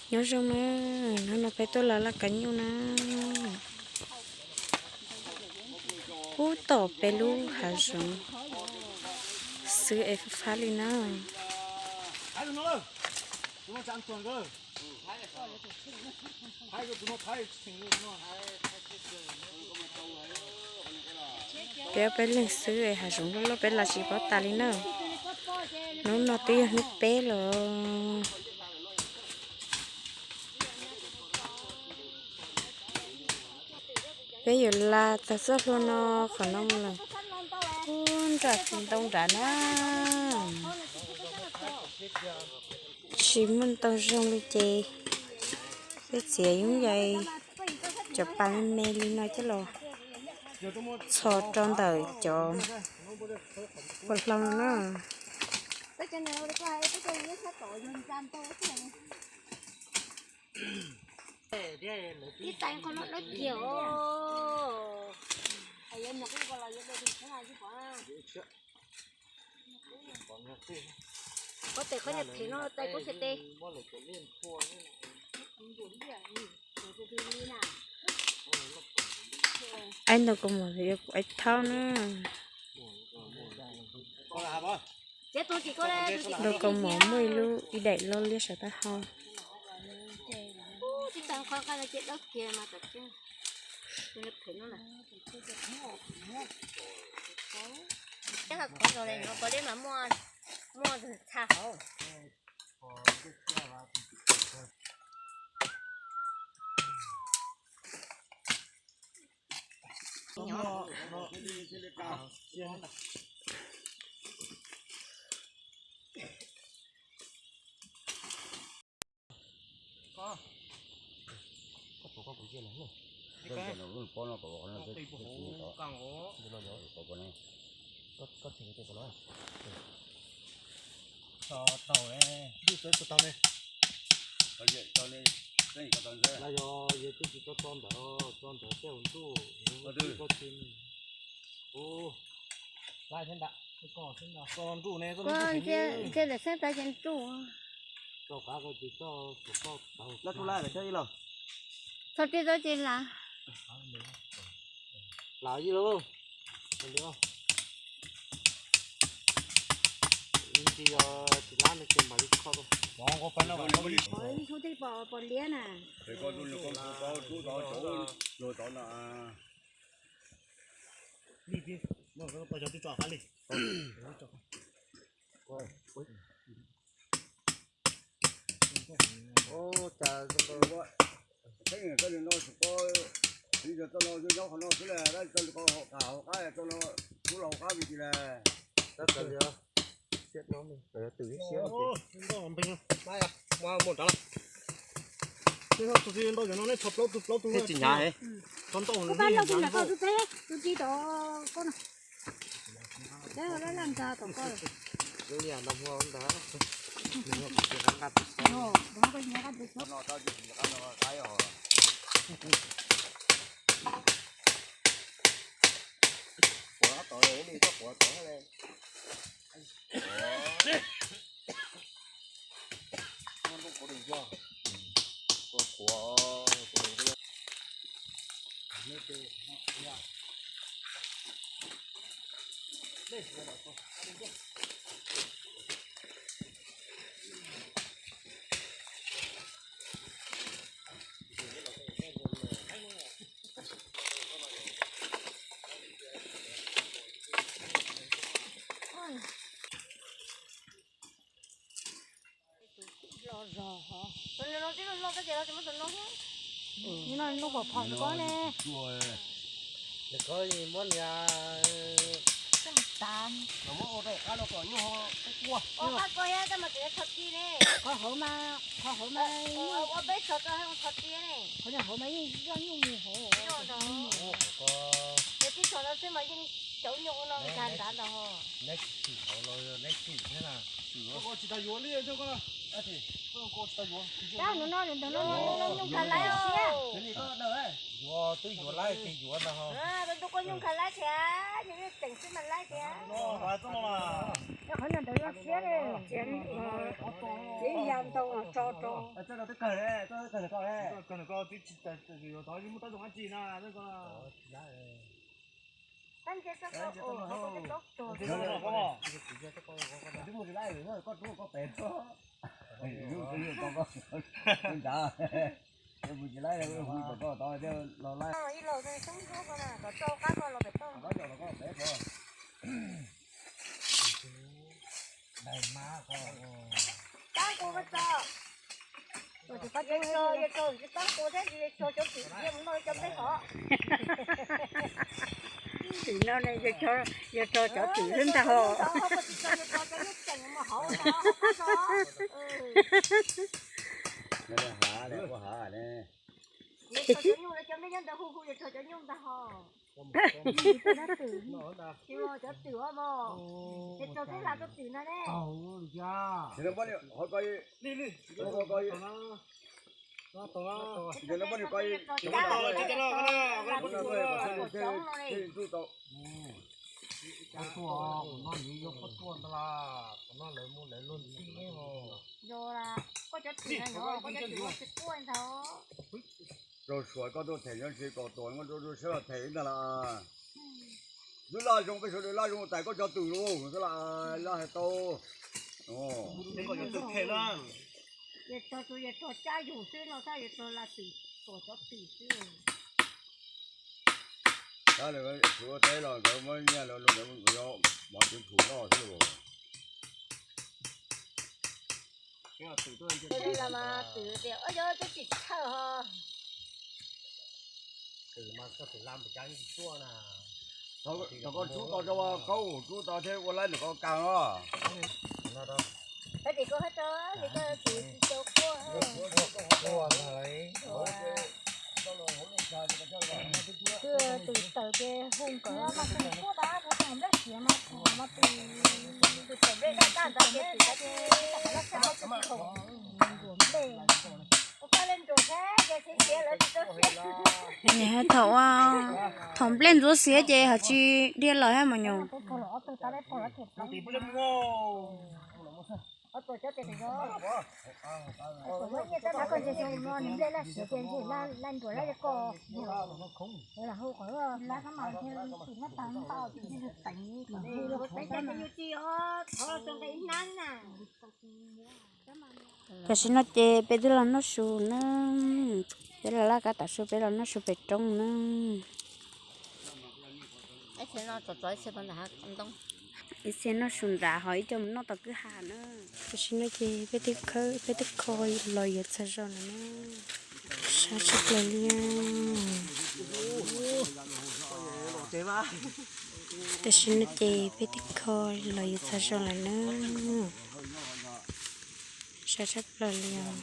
Nyob zoo na, hnub no peb tuaj los laj kab nyuj na. Pub tom peb lub hav zoov xwb es fab fab li na. Peb ob peb leeg xwb es hav zoov loj loj peb los tsis paub tas li na. Hnub no twb yog hnub peb lawm. Peb yuav la tag txoj hlua no qhov no mus lawm. Ub, nram ntoo nrad na. Tsis muaj ntoo zoo li ces peb txiav yeeb yai cov pas me me li no coj los txhos rau ntawm cov puas hlau no na. Qhov tes qhov nyuag phem no tais kuv xia tes. Aib ntoo kaus mom yuav kuv aib thaub na. Ntoo kaus mom muaj ib lub ib daim loj liab saum taub hau. Yog yog twb tsis tau tso ntawd, tso ntawd tej hauv ntuj, tso tsis ub, tso nruj ne, tso nruj ces nruj. Txog tij txob ces lav. Lav ib lub. Ib ntsis yog tsis lav no ces mam li kho rau. Ib tug tej pom pom liab na. Cas zoo li no, tsis paub, tsis yog txoj no nyob qhov no xwb las, txoj li ko hauv qab, hauv qab txoj no, lub los hauv qab vim li las. Siab dlab, twm siab. Ntau, ntau cov no neb tso plaub tug plaub tug, tsis hnyav. Tso ntau, ntau tus ntawm koj tus teb, tus tib tom koj no. Lub niag nta hmuag ntag. Quav tod li, koj quav tod li. Tus no tib lub loj koj ces los tsis muab tus no thiab. Nim no lub pom phom ntawm ko ne. Ntawm ko muab niag, muab ua rau qab no kom nyuj ua qab ko thiab, koj mas tseem txhob ci ne. Qhov hauv mas, qhov hauv mas ua peb txhos rau txhob ci ne. Qhov nyuag hauv mas yeej yoj nyuj mus hauv. Ces tib txhos no xwb mas yeej cauv nyuj ua no nrad nrad ntag. Neb tsis txhob los neb tsis thiab na. Koj tsis tas yuav li koj. Tab no no no no nyuj khav laib siab. Yuav twb yuav laib ces yuav ntag ho. Tus ntuj koj nyuj khav laib thiab, yog yeej ceem xwb mas laib thiab. Qhov no ntawd yog siab li. Txiv ya ntoo tso rau. Tab ntshe ib los xoob nrub ko na, kom rau qab ko los pem toj. Tab kuv ko tso, yog tso, yog tso tsis tab kuv thiab, yog tso cov twm thiab mus noj cov nplej hov. Twm no ne, yog tso cov twm xwb ntag hos. Yog tso cov nyuj, cov nplej nyob ntawd hu hu yog tso cov nyuj ntag hos. Cov twm os, yog tso tej hla rau twm no ne. Pob tsuas, no yog pob tsuas ntag las, no lawv mus lawv luag ntxhi ne. Yog koj cov twm no, koj cov twm no tsis quaj ntag. Rau suav koj tuaj them nyob tsis kom tuam, muab rau rau siab los them ntag las. Lub laj zoo peb sawv daws laj zoo tais koj cov twm los xwb las, laj hais tau. Yog tso tus yog tso cab yus xwb no, tab yog tso la twm, tuam cov twm xwb. Tab lawv teb los nkawd muab nyiaj los nkawd, nkawd mov tsev phum noj xwb. Twm tias, ua yog twb tsis txhawj ho. Twm mas koj twm la mus cas yeej tsis tuaj na. Thaum koj rub tau rau qaub, rub tau thiab ua laib ntawm koj kag os. Twm tawm ces hu nkawd mas twm tuaj dab, twm nplej siav mas twm, twm tawm nplej daj daj ntawd ces twm nruam nplej. Thaum, thaum nplej ntxuav xiav ces ho tsis dhia lawm hab mos nyuj. Nws nplej laj siav ces ntshe laj nruam laj ko. Hu qhov lab kab mas nws tsis muab tag ntau, tsis teev kom hu peb cov yus tsis os, thov los txog nqe ib hnab na. Tam sim no ces peb twb los noj su na, peb los laj kab tav su, peb los noj su pem roob na. Ib txhia noj su nrad ho ib co mus noj tom kwj ha na. Tam sim no ces peb twb khawb, peb twb kho los yuav txog zos lawm na. Sab tshaj plaws li. Tam sim no ces peb twb kho los yuav txog zos lawm na. Sab tshaj plaws li os.